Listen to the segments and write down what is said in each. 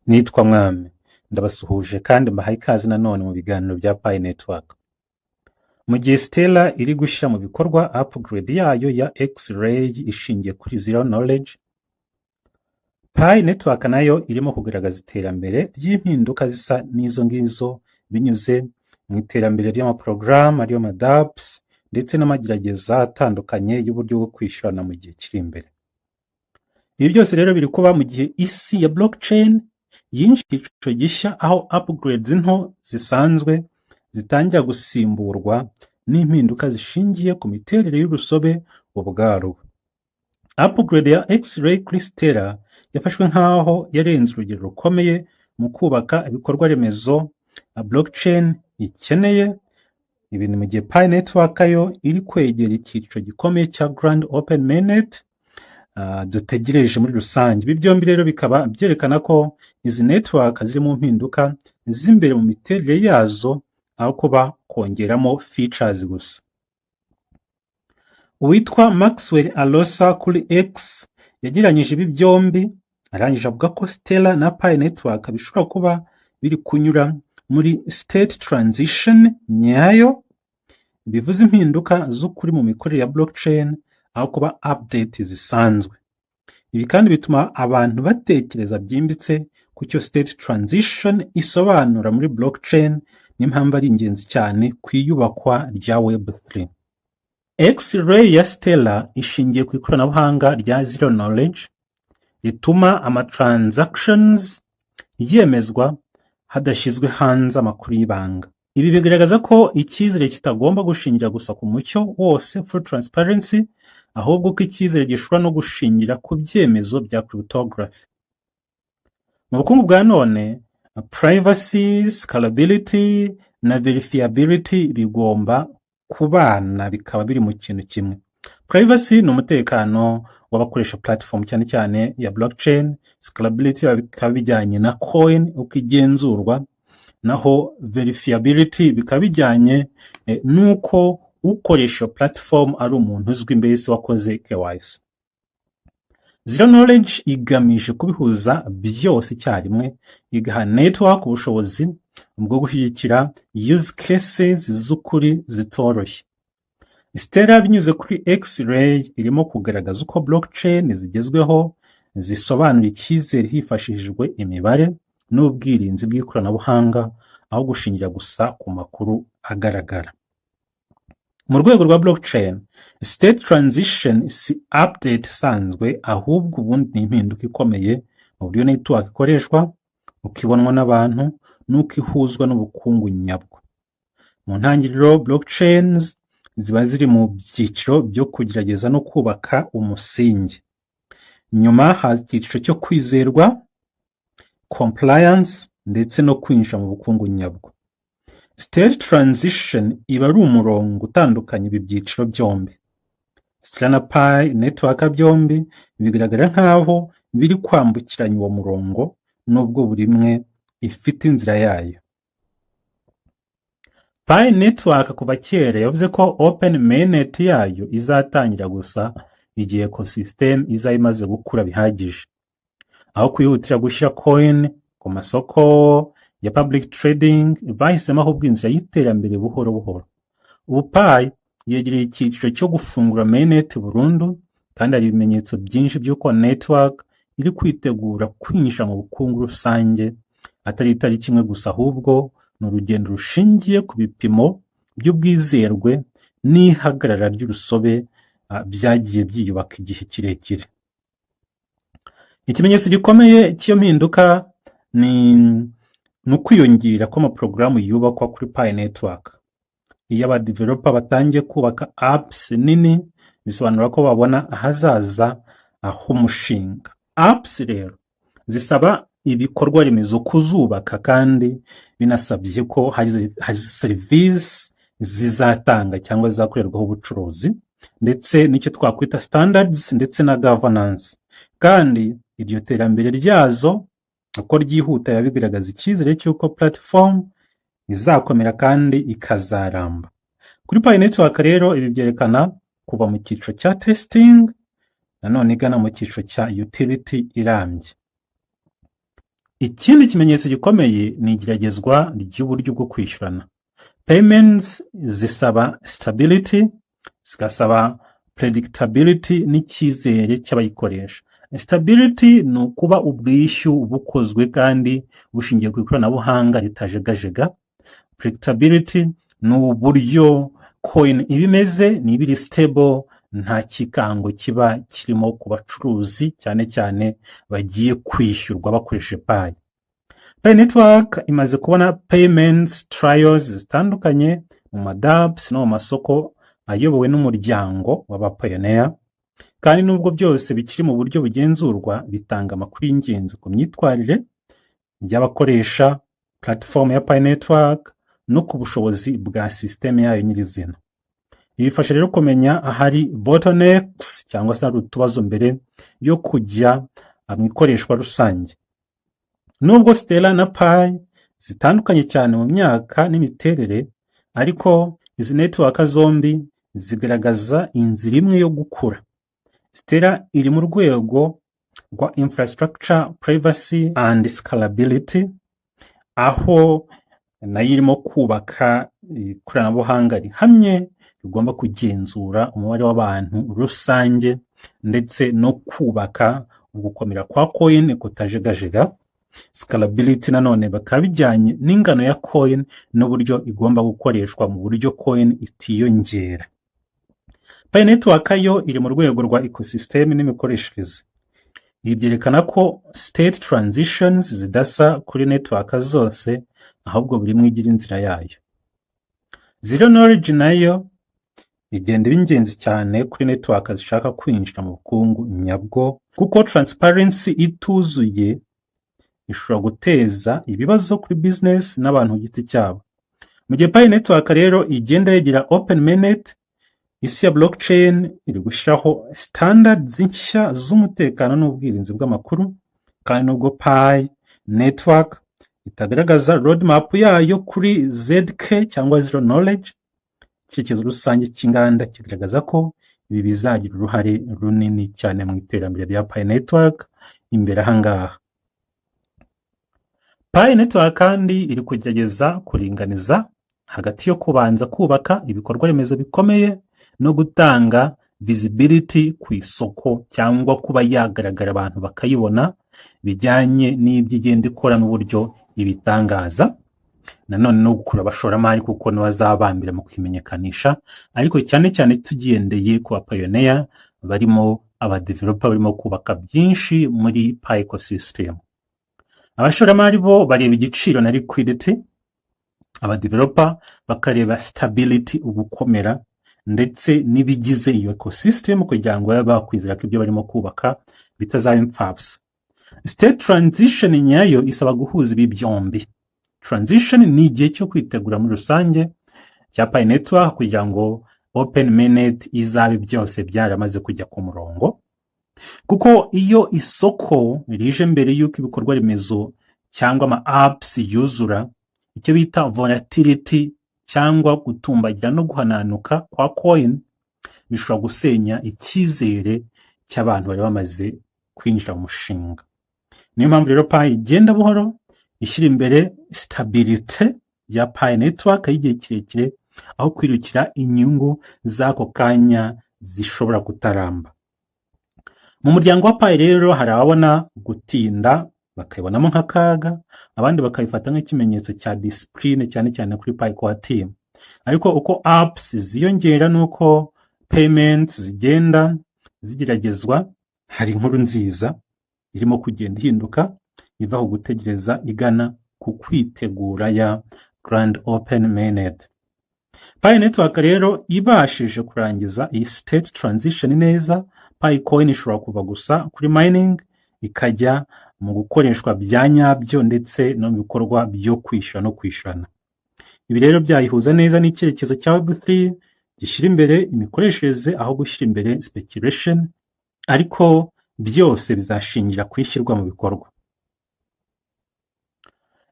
Nitwa Mwami, ndabasuhuje kandi mbahaye ikaze nanone mu biganiro bya Pi Network. Mu gihe Stellar iri gushyira mu bikorwa upgrade yayo ya X-Ray ishingiye kuri Zero Knowledge, Pi Network nayo irimo kugaragaza iterambere ry'impinduka zisa n'izo ngizo binyuze mu iterambere ry'amaporogaramu ariyo ma dApps ndetse n'amagerageza atandukanye y'uburyo bwo kwishyurana mu gihe kiri imbere. Ibi byose rero biri kuba mu gihe isi ya blockchain yinjiye icyiciro gishya, aho upgrades nto zisanzwe zitangira gusimburwa n'impinduka zishingiye ku miterere y'urusobe ubwarwo. Upgrade ya X-Ray kuri Stellar yafashwe nk'aho yarenze urugero rukomeye mu kubaka ibikorwa remezo blockchain ikeneye. Ibi ni mu gihe Pi Network yo iri kwegera icyiciro gikomeye cya Grand Open Mainnet dutegereje muri rusange. Ibi byombi rero bikaba byerekana ko izi network ziri mu mpinduka z'imbere mu miterere yazo, aho kuba kongeramo features gusa. Uwitwa Maxwell Alosa kuri X yagereranyije ibi byombi, arangije avuga ko Stellar na Pi Network bishobora kuba biri kunyura muri state transition nyayo, bivuze impinduka z'ukuri mu mikorere ya blockchain aho kuba update zisanzwe. Ibi kandi bituma abantu batekereza byimbitse ku cyo state transition isobanura muri blockchain n'impamvu ari ingenzi cyane ku iyubakwa rya Web3. X-Ray ya Stellar ishingiye ku ikoranabuhanga rya Zero Knowledge rituma amatransactions yemezwa hadashyizwe hanze amakuru y'ibanga. Ibi bigaragaza ko icyizere kitagomba gushingira gusa ku mucyo wose, full transparency, ahubwo ko icyizere gishobora no gushingira ku byemezo bya cryptography. Mu bukungu bwa none, privacy, scalability na verifiability bigomba kubana, bikaba biri mu kintu kimwe. Privacy ni umutekano w'abakoresha platform, cyane cyane ya blockchain. Scalability bikaba bijyanye na coin uko igenzurwa, naho verifiability bikaba bijyanye n'uko ukoresha iyo platform ari umuntu uzwi, mbese wakoze KYC. Zero Knowledge igamije kubihuza byose icyarimwe, igaha network ubushobozi bwo gushyigikira use cases z'ukuri zitoroshye. Stellar, binyuze kuri X-Ray, irimo kugaragaza uko blockchain zigezweho zisobanura icyizere hifashishijwe imibare n'ubwirinzi bw'ikoranabuhanga, aho gushingira gusa ku makuru agaragara. Mu rwego rwa blockchain, state transition si update isanzwe, ahubwo ubundi ni impinduka ikomeye mu buryo network ikoreshwa, uko ibonwa n'abantu n'uko ihuzwa n'ubukungu nyabwo. Mu ntangiriro, blockchains ziba ziri mu byiciro byo kugerageza no kubaka umusingi. Nyuma haza icyiciro cyo kwizerwa, compliance, ndetse no kwinjira mu bukungu nyabwo. State transition iba ari umurongo utandukanya ibi byiciro byombi. Stellar na Pi Network byombi bigaragara nk'aho biri kwambukiranya uwo murongo, nubwo buri imwe ifite inzira yayo. Pi Network kuva kera yavuze ko Open Mainnet yayo izatangira gusa igihe ecosystem izaba imaze gukura bihagije. Aho kwihutira gushyira coin ku masoko ya public trading, bahisemo ahubwo inzira y'iterambere buhoro buhoro. Ubu Pi yegereye icyiciro cyo gufungura mainnet burundu, kandi hari ibimenyetso byinshi by'uko network iri kwitegura kwinjira mu bukungu rusange, atari itariki imwe gusa, ahubwo ni urugendo rushingiye ku bipimo by'ubwizerwe n'ihagarara ry'urusobe byagiye byiyubaka igihe kirekire. Ikimenyetso gikomeye cy'iyo mpinduka ni ukwiyongera kw'amaporogaramu yubakwa kuri Pi Network. Iyo abadeveloper batangiye kubaka apps nini, bisobanura ko babona ahazaza h'umushinga. Apps rero zisaba ibikorwa remezo kuzubaka, kandi binasabye ko hari serivisi zizatanga cyangwa zizakorerwaho ubucuruzi, ndetse n'icyo twakwita standards ndetse na governance. Kandi iryo terambere ryazo uko ryihuta biba bigaragaza icyizere cy'uko platform izakomera kandi ikazaramba. Kuri Pi Network rero, ibi byerekana kuva mu cyiciro cya testing nanone igana mu cyiciro cya utility irambye. Ikindi kimenyetso gikomeye ni igeragezwa ry'uburyo bwo kwishyurana. Payments zisaba stability, zigasaba predictability n'icyizere cy'abayikoresha. Stability ni ukuba ubwishyu bukozwe kandi bushingiye ku ikoranabuhanga ritajegajega. Predictability ni uburyo coin iba imeze, niba iri stable, nta kikango kiba kirimo ku bacuruzi, cyane cyane bagiye kwishyurwa bakoresheje Pi. Pi Network imaze kubona payments trials zitandukanye mu ma dApps no mu masoko ayobowe n'umuryango w'aba pioneer, kandi nubwo byose bikiri mu buryo bugenzurwa, bitanga amakuru y'ingenzi ku myitwarire y'abakoresha platform ya Pi Network no ku bushobozi bwa sisiteme yayo nyirizina. Ibi bifasha rero kumenya ahari bottlenecks cyangwa se hari utubazo mbere yo kujya mu ikoreshwa rusange. Nubwo Stellar na Pi zitandukanye cyane mu myaka n'imiterere, ariko izi network zombi zigaragaza inzira imwe yo gukura. Stellar iri mu rwego rwa infrastructure, privacy and scalability, aho nayo irimo kubaka ikoranabuhanga rihamye rigomba kugenzura umubare w'abantu rusange ndetse no kubaka ugukomera kwa coin kutajegajega. Scalability nanone bakaba bijyanye n'ingano ya coin n'uburyo igomba gukoreshwa mu buryo coin itiyongera. Pi Network yo iri mu rwego rwa ecosystem n'imikoreshereze. Ibi byerekana ko state transitions zidasa kuri network zose, ahubwo buri imwe igira inzira yayo. Zero knowledge nayo igenda iba ingenzi cyane kuri network zishaka kwinjira mu bukungu nyabwo, kuko transparency ituzuye ishobora guteza ibibazo kuri business n'abantu ku giti cyabo. Mu gihe Pi Network rero igenda yegera open mainnet, isi ya blockchain iri gushyiraho standards nshya z'umutekano n'ubwirinzi bw'amakuru. Kandi nubwo Pi Network itagaragaza roadmap yayo kuri ZK cyangwa zero knowledge, icyerekezo rusange cy'inganda kigaragaza ko ibi bizagira uruhare runini cyane mu iterambere rya Pi Network imbere ahangaha. Pi Network kandi iri kugerageza kuringaniza hagati yo kubanza kubaka ibikorwa remezo bikomeye no gutanga visibility ku isoko, cyangwa kuba yagaragara abantu bakayibona, bijyanye n'ibyo igenda ikora n'uburyo ibitangaza, nanone no gukurura abashoramari, kuko nibo bazabambira mu kwimenyekanisha, ariko cyane cyane tugendeye ku ba pioneer barimo aba developer barimo kubaka byinshi muri Pi ecosystem. Abashoramari bo bareba igiciro na liquidity, aba developer bakareba stability, ugukomera, ndetse n'ibigize iyo ecosystem kugira ngo babe bakwizera ko ibyo barimo kubaka bitazaba impfabusa. State transition nyayo isaba guhuza ibi byombi. Transition ni igihe cyo kwitegura muri rusange cya Pi Network kugira ngo open mainnet izabe byose byaramaze kujya ku murongo, kuko iyo isoko rije mbere y'uko ibikorwa remezo cyangwa ama apps yuzura, icyo bita volatility cyangwa gutumbagira no guhananuka kwa coin bishobora gusenya icyizere cy'abantu bari bamaze kwinjira mu mushinga. Niyo mpamvu rero Pi igenda buhoro, ishyira imbere stabilité ya Pi Network y'igihe kirekire aho kwirukira inyungu z'ako kanya zishobora kutaramba. Mu muryango wa Pi rero hari ababona gutinda bakabibonamo nk'akaga, abandi bakabifata nk'ikimenyetso cya discipline, cyane cyane kuri Pi Core Team. Ariko uko apps ziyongera n'uko payments zigenda zigeragezwa, hari inkuru nziza irimo kugenda ihinduka iva ku gutegereza igana ku kwitegura ya Grand Open Mainnet. Pi Network rero ibashije kurangiza iyi state transition neza, Pi coin ishobora kuva gusa kuri mining ikajya mu gukoreshwa bya nyabyo ndetse no mu bikorwa byo kwishyura no kwishyurana. Ibi rero byayihuza neza n'icyerekezo cya Web3 gishyira imbere imikoreshereze aho gushyira imbere speculation, ariko byose bizashingira ku ishyirwa mu bikorwa.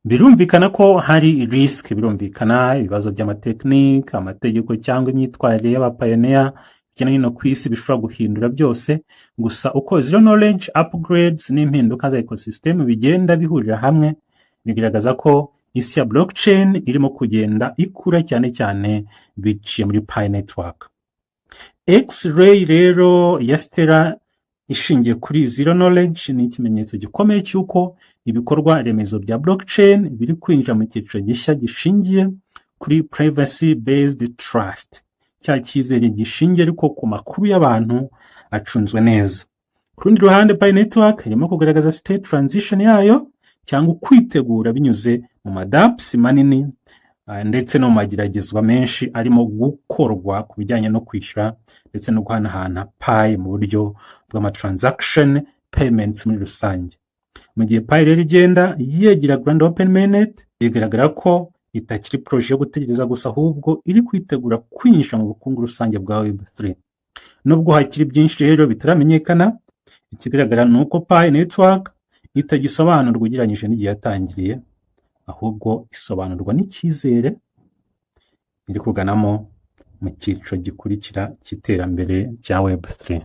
Birumvikana ko hari risk, birumvikana ibibazo by'amatekinike, amategeko cyangwa imyitwarire y'aba pioneer Hirya no hino ku isi bishobora guhindura byose. Gusa uko zero knowledge upgrades n'impinduka za ecosystem bigenda bihurira hamwe, bigaragaza ko isi ya blockchain irimo kugenda ikura, cyane cyane biciye muri Pi Network. X-ray rero ya Stellar ishingiye kuri zero knowledge ni ikimenyetso gikomeye cy'uko ibikorwa remezo bya blockchain biri kwinjira mu cyiciro gishya gishingiye kuri privacy based trust, cya cyizere gishingiye ariko ku makuru y'abantu acunzwe neza. Ku rundi ruhande, Pi Network irimo kugaragaza state transition yayo cyangwa kwitegura binyuze mu ma dApps manini ndetse no mu mageragezwa menshi arimo gukorwa ku bijyanye no kwishyura ndetse no guhanahana Pi mu buryo bw'ama transaction payments muri rusange. Mu gihe Pi rero igenda yegera Grand Open Mainnet, bigaragara ko itakiri projet yo gutegereza gusa, ahubwo iri kwitegura kwinjira mu bukungu rusange bwa Web3. Nubwo hakiri byinshi rero bitaramenyekana, ikigaragara ni uko Pi Network itagisobanurwa ugereranyije n'igihe yatangiriye, ahubwo isobanurwa n'icyizere iri kuganamo mu cyiciro gikurikira cy'iterambere rya Web3.